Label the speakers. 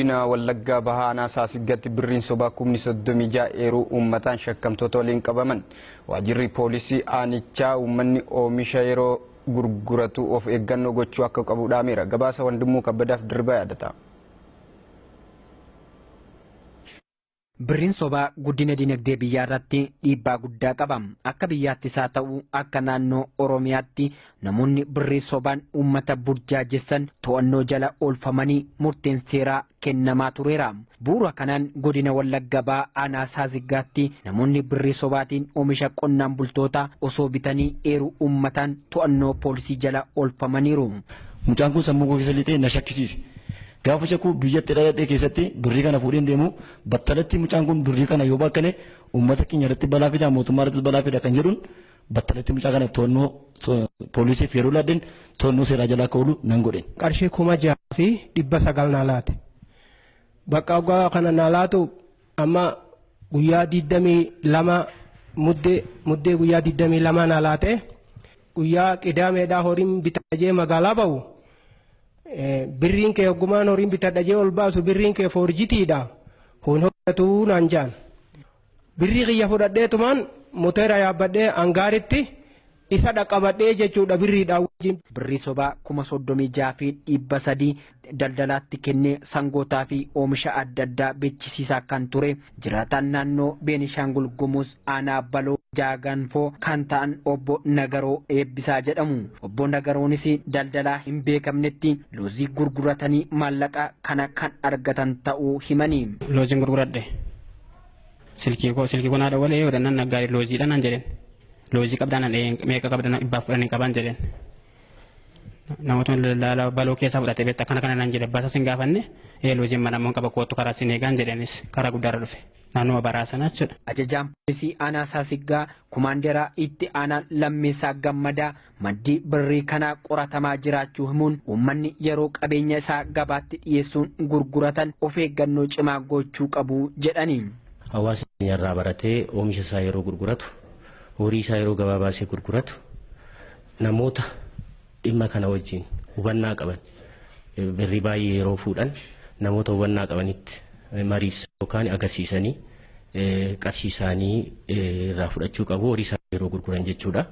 Speaker 1: Godina Wallaggaa Bahaa Aanaa Saasiggaatti birriin sobaa 36,000 eeruu uummataan shakkamtoota waliin qabaman. Waajjirri poolisii aanichaa uummanni oomisha yeroo gurguratu of eeggannoo gochuu akka qabu dhaameera. Gabaasa Wandimuu Kabbadaaf Dirbaa yaadata.
Speaker 2: Birriin sobaa guddina dinagdee biyyaa irratti dhiibbaa guddaa qaba. Akka biyyaattis haa ta'u akka naannoo Oromiyaatti namoonni birrii sobaan uummata burjaajessan to'annoo jala oolfamanii murteen seeraa kennamaa tureera. Bu'uura kanaan godina Wallagga Bahaa Aanaa Saasiggaatti namoonni birrii sobaatiin oomisha qonnaan bultootaa osoo bitanii eeruu uummataan to'annoo poolisii jala oolfamaniiru.
Speaker 3: Mucaan kun sammuu koo keessa lixee na shakkisiise. Gaafa shakkuu biyyatti dhaladhee keessatti birrii kana fuudheen deemu battalatti mucaan kun birrii kana yoo bakkane uummata keenya irratti balaa fida, mootummaa irrattis balaa fida kan jedhuun battalatti mucaa kana to'annoo poolisiif yeroo laadden to'annoo seeraa jala akka oolu nan godhe.
Speaker 4: Qarshii 6,900 naa laate. Bakka waggaa kana naa laatu amma guyyaa 22 muddee guyyaa 22 naa laate, guyyaa qidaameedhaa horiin bitajee magaalaa bahu, birriin kee hoggumaan horiin bitadha jee ol baasu, birriin kee foorjitiidha, hun hojjetuu naan jaan. Birrii kiyya fudhadheetumaan moteera yaabbadhee hangaaritti isa dhaqqabadhee jechuudha birriidhaan wajjin.
Speaker 2: Birrii sobaa 36,300 daldalaatti kennee sangootaa fi oomisha adda addaa beeksisiisaa kan ture jiraataan naannoo Beenishaangul Gumuz Aanaa Baloo Jaaganfoo kan ta'an obbo Nagaroo Eebbisaa jedhamu. Obbo Nagaroonis daldalaa hin beekamnetti loozii gurguratanii maallaqa kana kan argatan ta'uu himanii.
Speaker 5: Looziin gurguradhe, silkii koo naa dhawwalee yoo dannan naggaadhe looziidha naan jedheen. Loozii qabdaa naan, meeqa qabda, 110 qaban jedheen. Namoota daldala Baloo keessaa fudhate beektaa, akkana kana naan jedhe, basa sin gaafanne, looziin mana immoo qaba, kootu karaa sin eegaan jedheenis, karaa guddaarra dhufe naannoo baraa sana jechuudha.
Speaker 2: Ajajaan poolisii Aanaa Saasiggaa Kumaanderaa itti aanaa Lammeessaa Gammadaa maddii birrii kanaa qoratamaa jiraachuu himuun, uummanni yeroo qabeenya isaa gabaatti dhiyeessuun gurguratan of eeggannoo cimaa gochuu qabu jedhani.
Speaker 6: Hawaasni irraa baratee oomisha isaa yeroo gurguratu, horii isaa yeroo gabaa baasee gurguratu, namoota dhimma kana wajjin hubannaa qaban, birrii baay'ee yeroo fuudhan namoota hubannaa qabanitti mariis yookaan agarsiisanii qarshii isaanii irraa fudhachuu qabu horii isaanii yeroo gurguran jechuudha.